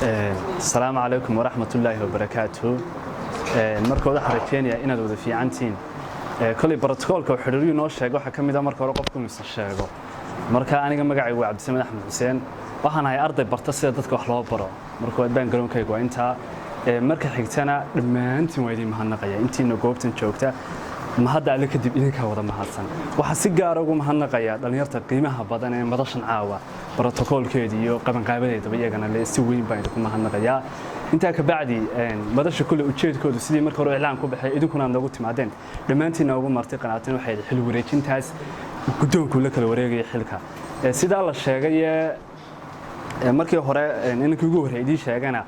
Asalaamu calaykum waraxmatullaahi wabarakaatuh. Marka waxaan rajeynayaa inaad wada fiicantihiin. Koley brotokoolka uu xidhiiryuu noo sheego waxaa ka mid ah marka hore qofku inuu isa sheego. Marka aniga magacaygu waa Cabdisamed Axmed Xuseen, waxaan ahay arday barta sida dadka wax loo baro. Marka waad baan garoonkaygu waa intaa. Marka xigtana dhammaantiin waa idin mahadnaqaya intiina goobtan joogta. Mahadda Alle kadib idinkaa wada mahadsan. Waxaa si gaara ugu mahadnaqayaa dhallinyarta qiimaha badan ee madashan caawa brotokoolkeeda iyo qabanqaabadeedaba iyagana le si weyn baan idinku mahadnaqayaa. Intaa ka bacdi, madasha kulle ujeedkoodu sidii marka hore iclaan ku baxay, idinkuna aad noogu timaadeen, dhammaantiinna ugu marti qanaateen, waxay xil wareejintaas guddoonku la kala wareegaya xilka. Sidaa la sheegay markii hore inankii ugu horreeyay idiin sheegana,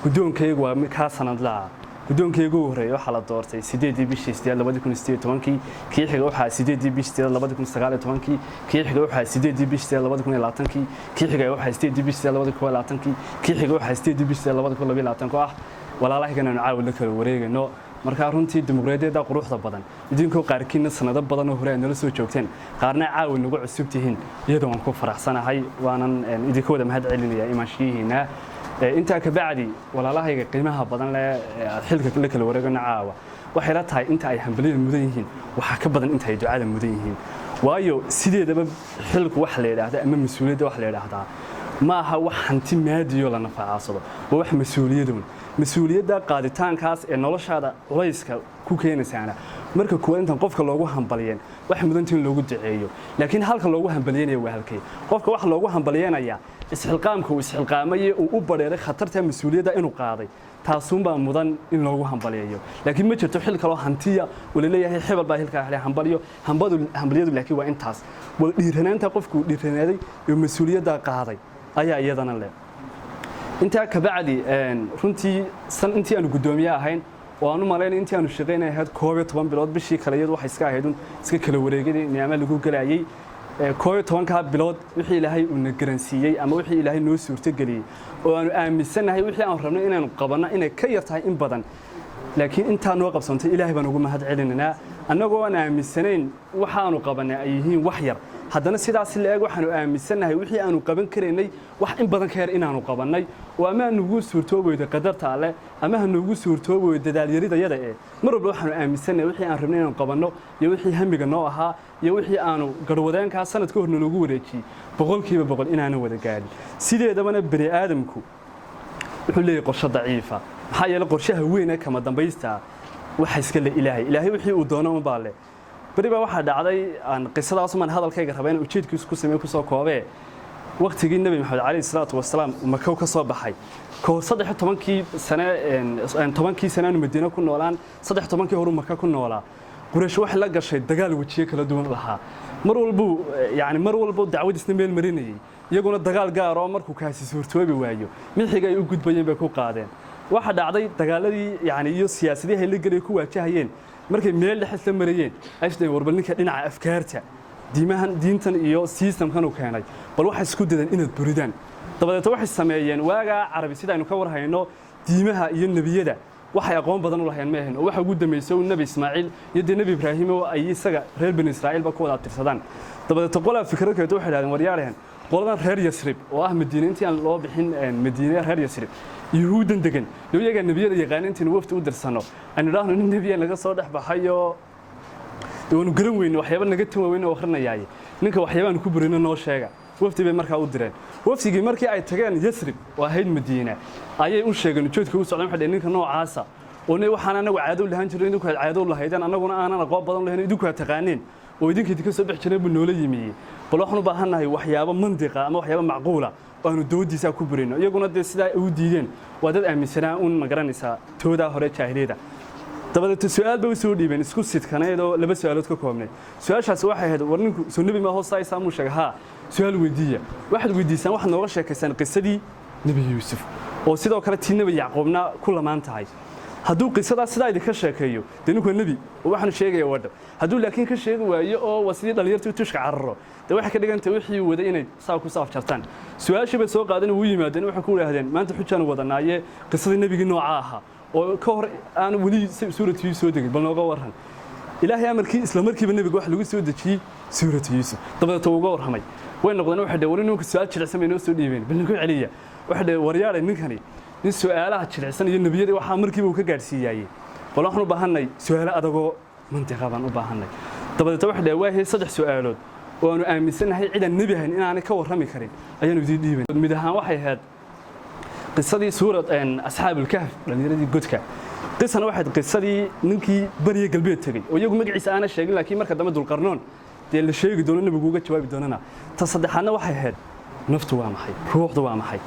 guddoonkaygu waa kaa sanadlaa. Guddoonkaygu ugu horreeyay waxaa la doortay 8-dii bishii 8 2018-kii. Kii xiga waxaa 8-dii bishii 8 2019-kii. Kii xiga waxaa 8-dii bishii 8 2020-kii. Kii xiga waxaa 8-dii bishii 8 2021-kii. Kii xiga waxaa 8-dii bishii 8 2022 oo ah walaalahaygan aanu caawa la kala wareegayno. Markaa runtii dimuqraadiyadda quruxda badan, idinkoo qaarkiinna sanado badan oo hore aad nala soo joogteen, qaarna caawa nagu cusub tihiin, iyadoo waan ku faraxsanahay, waanan idinka wada mahad celinayaa imaanshiyihiina. Intaa ka bacdi, walaalahayga qiimaha badan leh xilka la kala wareegano caawa, waxay la tahay inta ay hambaliyada mudan yihiin waxaa ka badan inta ay ducada mudan yihiin. Waayo, sideedaba xilku wax la yidhaahda ama mas-uuliyadda wax la yidhaahdaa ma aha wax hanti maadiyo la nafacaadsado, waa wax mas-uuliyadoon. Mas-uuliyadda qaaditaankaas ee noloshaada culayska ku keenaysaana, marka kuwa intan qofka loogu hambaliyeen wax mudanta in loogu duceeyo. Laakiin halka loogu hambalyeynaya waa halkee? Qofka waxa loogu hambalyeenayaa isxilqaamka uu isxilqaamayay, uu u badheeray khatarta mas-uuliyadda inuu qaaday, taasuunbaa mudan in loogu hambaliyeeyo. Laakiin ma jirto xil kaloo hantiya oo laleeyahay xibal baa hilkaa xilay hambalyo hambadu hambaliyadu. Laakiin waa intaas, waa dhiiranaanta qofku uu dhiiranaaday iyo mas-uuliyadda qaaday ayaa iyadana leh. Intaa kabacdi, runtii san intii aanu guddoomiye ahayn oo aan u malaynay intii aanu shaqaynay ahayd 11 bilood, bishii kale iyadu waxay iska ahayd un iska kala wareegadii niyaama lagu galayay. 11-kaa bilood wixii Ilaahay uu na garansiiyey ama wixii Ilaahay noo suurtogeliyey oo aanu aaminsannahay wixii aanu rabnay inaanu qabanno inay ka yar tahay in badan, laakiin intaa noo qabsantay Ilaahay baan ugu mahad celinaynaa. Annagoo aan aaminsanayn waxaanu qabannay ay yihiin wax yar, haddana sidaas la eeg waxaanu aaminsannahay wixii aanu qaban karaynay wax in badan ka yar inaanu qabannay, oo ama nugu suurtoobaydo qadarta Alle ama ha nugu suurtoobaydo dadaalyaridayada ee mar walba waxaanu aaminsannahay wixii aan rabnay inaanu qabanno iyo wixii hamiga noo ahaa iyo wixii aanu garwadeenkaa sanad ka hor naloogu wareejiyey 100% inaanan wada gaadhin. Sideedabana bani aadamku wuxuu leeyahay qorshe daciifa. Maxaa yeelay, qorshaha weyn ee kama dambaysta waxa iska le Ilaahay. Ilaahay wixii uu doono unbaa leh. Beri baa waxaa dhacday aan qisadaas umaan hadalkayga rabaa in ujeedkiisu ku sameey kusoo koobee. Waqtigii Nebi Maxamed calayhi salaatu wasalaam Maka ka soo baxay kahor 13-kii sane, 10-kii sane aanu Madiine ku noolaan, 13-kii horuu Maka ku noolaa, Quraysh waxay la gashay dagaal wejiye kala duwan lahaa. Mar walbuu yani mar walbuu dacwadiisna meel marinayay, iyaguna dagaal gaar oo markuu kaasi suurtoobi waayo mixiga ay u gudbayeen bay ku qaadeen. Waxa dhacday dagaaladii yani iyo siyaasadihii ay la gelay ku waajahayeen, markay meel dhex isla marayeen ay isdhaheen, warbal ninka dhinaca afkaarta diimahan, diintan iyo systemkan uu keenay, bal waxay isku dadeen inaad buridaan. Dabadeed waxay sameeyeen, waagaa Carabi sida aynu ka warhayno diimaha iyo nebiyada waxay aqoon badan u lahayeen ma ahayn, oo waxa ugu dambeysay uu Nebi Ismaaciil iyo dee Nebi Ibraahim oo ay isaga reer Bani Israa'iilba ku wada abtirsadaan. Dabadeed qolaa fikrad kaleeto waxay dhahdeen, waryaareen, qoladan reer Yasrib oo ah Madiine intii aan loo bixin Madiine, reer Yasrib Yuhuuddan degan iyo iyagaa nebiyada yaqaan, intaynu wafdi u dirsano aynu idhaahno nin nebiya naga soo dhex baxayo, waanu garan weyne waxyaaba naga tan waaweyn oo akrinayaaye, ninka waxyaabaanu ku burino noo sheega. Wafdi bay markaa u direen. Wafdigii markii ay tageen Yasrib oo ahayd Madiina ayay u sheegeen ujeedka u socdeen. Waxay dhaheen, ninka noocaasa oo ne waxaan anagu caado u lahaan jirno, idinku aad caado u lahaydeen, annaguna aanan aqoon badan lahayn, idinku aad taqaaneen oo idinka idinka soo bixi jireen buu noola yimiyey. Bal waxaan u baahannahay waxyaabo mandiqa ama waxyaabo macquula oo aanu doodiisa ku burino. Iyaguna dee sidaa u diideen, waa dad aaminsanaa un, ma garanaysaa, toodaa hore jaahiliyada. Dabadeed su-aal bay usoo dhiibeen isku sidkanayd oo laba su-aalood ka koobnayd. Su-aashaasi waxay ahayd, war ninku soo nebi ma hoos saamuu sheegay? Haa. Su-aal weydiiya, waxaad weydiisaan, waxaad nooga sheekaysaan qisadii Nebi Yuusuf oo sidoo kale tii Nebi Yacquubna ku lamaan tahay. Hadduu qisadaas sidaa idinka sheekeeyo, dee ninku waa nebi oo waxaanu sheegaya waa dhab. Hadduu laakiin ka sheegi waayo oo waa sidii dhalinyartii tushka cararo, dee waxay ka dhigan tahay wixii waday inay saa ku saaf jartaan. Su-aashii bay soo qaadeen, ugu yimaadeen, waxay ku idhaahdeen, maanta xujaanu wadanaaye, qisadii nebigii noocaa ahaa oo ka hor aan weli suuratii soo degin bal nooga warran. Ilaahay amarkii, isla markiiba nebiga waxa lagu soo dejiyey Suuratu Yuusuf. Dabadeeta uga warramay. Way noqdeen, waxay dhaheen: "Weli nimanka su-aal jilicsan bay noo soo dhiibeen, bal nagu celiya." Waxay dhaheen: "Waryaadhay, ninkani nin su-aalaha jilicsan iyo nebiyada waxaa markiiba uu ka gaadhsiiyaayey, bal waxaan u baahannay su-aalo adagoo mantiqa baan u baahannay." Dabadeeta waxay dhaheen: "Waahey, saddex su-aalood oo aanu aaminsannahay cidaan nebi ahayn inaanay ka warrami karin ayaanu idiin dhiiban." Mid ahaan waxay ahayd qisadii suurad Asxaabulkahf, dhallinyaradii godka. Qisana waxayd qisadii ninkii bariya galbeed tegey oo iyagu magaciisa aana sheegin, laakiin marka dambe Dulqarnoon dee la sheegi doono, nebigu uga jawaabi doonana. Ta saddexaadna waxay ahayd naftu waa maxay, ruuxdu waa maxay?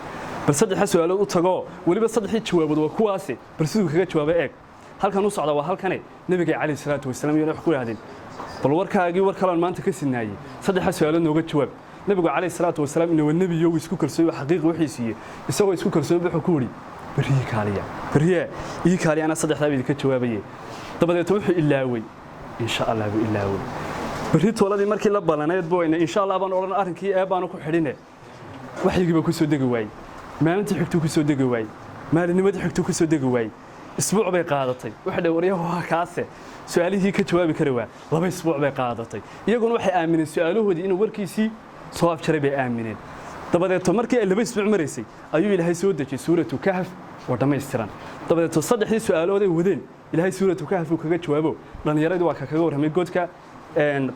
Bal saddexa su-aalood u tagoo weliba saddexdii jawaabood waa kuwaasi, bal siduu kaga jawaaba eeg. Halkan u socda waa halkane, nebiga calayhi salaatu wasalaam iyana wax ku yidhahdeen: "Bal warkaagii war kaloon maanta ka sinaayey, saddexa su-aalood nooga jawaab." Nebigu calayhi salaatu wasalaam ina waa nebiyo, uu isku kalsooy, xaqiiqi wixii siiyey isagoo isku kalsooy, wuxuu ku yidhi: "Berriyi kaaliya, berriye ii kaaliya, anaa saddexdaa idinka jawaabaye." Dabadeeta wuxuu ilaawey "insha Allah" buu ilaawey. Berri tooladii markii la ballanayd buu "insha Allah" baan odhan, arrinkii ee baanu ku xidhine, waxyigii baa ku soo degi waayey. Maalintii xigtuu ku soo degi waayey, maalinnimadii xigtuu ku soo degi waayey, isbuuc bay qaadatay. Waxay dhaheen: "Waryaha, waa kaase su-aalihii ka jawaabi kari waa." 2 isbuuc bay qaadatay. Iyaguna waxay aamineen su-aalahoodii inuu warkiisii soo afjaray bay aamineen. Dabadeeto markii ay 2 isbuuc maraysay ayuu Ilaahay soo dejiyey Suuratu Kahf oo dhammaystiran. Dabadeeto saddexdii su-aalood ay wadeen Ilaahay Suuratu Kahf uu kaga jawaabo. Dhallinyaradii waa ka kaga warramay godka,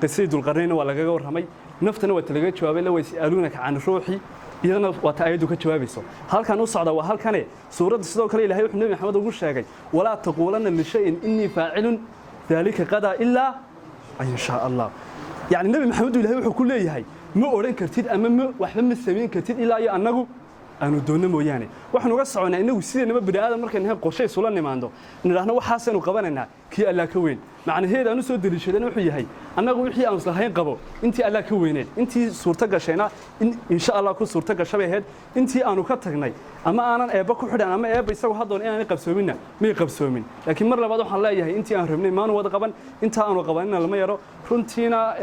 qisadii Dulqarnaynna waa lagaga warramay, naftana waa ta lagaga jawaabay la "ويسألونك عن الروح", iyadana waa ta ayaddu ka jawaabayso. Halkan u socda waa halkane, suuradda sidoo kale Ilahay wuxuu Nebi Maxamed ugu sheegay: "ولا تقولن لشيء إني فاعل ذلك غدا إلا أن يشاء الله." Yacni Nebi Maxamed Ilahay wuxuu ku leeyahay: ma odhan kartid ama ma waxba ma samayn kartid ilaa iyo annagu aanu doonno mooyaane. Waxaan uga soconaa, innagu sideennaba bini aadam markaynu nahay, qorshe isula nimaando, nidhaahno waxaasaynu qabanaynaa, kii Allah ka weyn. Macnaheeda aan u soo deliishadana wuxuu yahay: annagu wixii aanu islahayn qabo, intii Allah ka weyneed, intii suurto gashayna in insha Allah ku suurto gasha bay ahayd. Intii aanu ka tagnay ama aanan eebba ku xidhan ama eebba isagu haddoon inaanay qabsoominna, may qabsoomin. Laakiin mar labaad waxaan leeyahay: intii aan rabnay maanu wada qaban, inta aanu qabanina lama yaro. Runtiina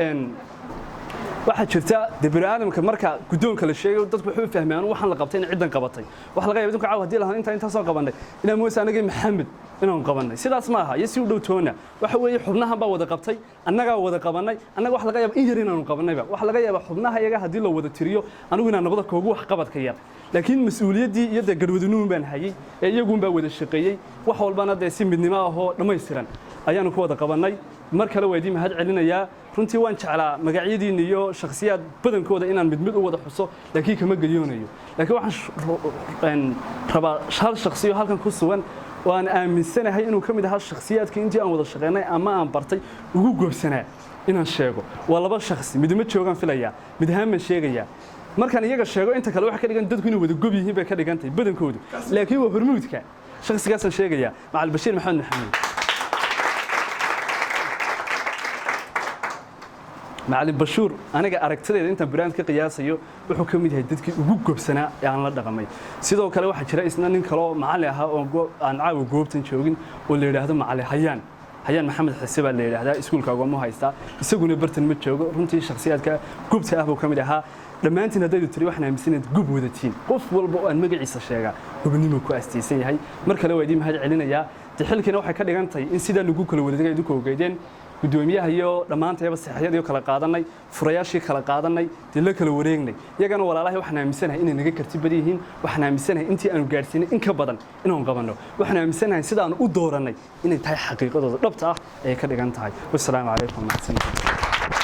waxaa jirta dee bini aadamka marka guddoonka la sheegayo, dadku wuxuu u fahmayaan waxaan la qabtay in ciddan qabatay. Waxa laga yaaba idinku caawa haddii lahaan intaa intaasoo qabannay inaan moose anagii Maxamed inaanu qabannay. Sidaas ma aha iyo si u dhow toona. Waxa weeye xubnahan baa wada qabtay, annagaa wada qabannay. Annaga waxa laga yaaba in yar inaanu qabannayba. Waxa laga yaaba xubnaha iyaga haddii la wada tiriyo, anigu inaan noqdo koogu waxqabadka yar, laakiin mas-uuliyaddii iyo dee garwadanuun baan hayey ee iyaguun baa wada shaqeeyey. Wax walbana dee si midnimo ahoo dhammaystiran ayaanu ku wada qabannay. Mar kale waa idiin mahad celinayaa. Runtii waan jeclaa magacyadiinna iyo shakhsiyaad badankooda inaan mid mid u wada xuso, laakiin kama geyoonayo. Laakiin waxaan rabaa hal shakhsiyo halkan ku sugan oo aan aaminsanahay inuu ka mid ahaa shakhsiyaadkii intii aan wada shaqeynay ama aan bartay ugu goobsanaa inaan sheego. Waa laba shakhsi, midma joogaan filayaa, mid ahaan baan sheegayaa. Markaan iyaga sheego, inta kale waxa ka dhigan dadku inay wada gob yihiin bay ka dhigantahay badankoodu, laakiin waa hormuudka shakhsigaasaan sheegayaa, Macal Bashiir Maxamed Maxamuud. Macalin Bashuur, aniga aragtideeda intaan brand ka qiyaasayo, wuxuu ka mid yahay dadkii ugu gobsanaa ee aan la dhaqmay. Sidoo kale waxaa jira isna nin kaloo macallin ahaa oo aan caawa goobtan joogin oo la yidhaahdo Macalin Hayaan, Hayaan Maxamed Xise baa la yidhaahdaa, iskuulka agoomo haystaa, isaguna bartan ma joogo. Runtii shakhsiyaadka gubta ah buu ka mid ahaa. Dhammaantiin haddaydu tiri, waxaan aaminsanayd gub wadatiin. Qof walba oo aan magaciisa sheegaa gobnimo ku astaysan yahay. Mar kale waa idiin mahad celinayaa. Dee xilkiina waxay ka dhigan tahay in sidaa lagu kala wareegay idinku ogeydeen gudoomiyaha iyo dhammaantayaba saxiyadii kala qaadanay, furayaashii kala qaadanay, dee la kala wareegnay. Iyagana walaalahay waxaan aaminsanahay inay naga karti badan yihiin. Waxaan aaminsanahay intii aanu gaadhsiinay in ka badan inaanu qabanno. Waxaan aaminsanahay sida aanu u doorannay inay tahay xaqiiqadooda dhabta ah ay ka dhigan tahay. Wassalaamu calaykum, mahadsantiin.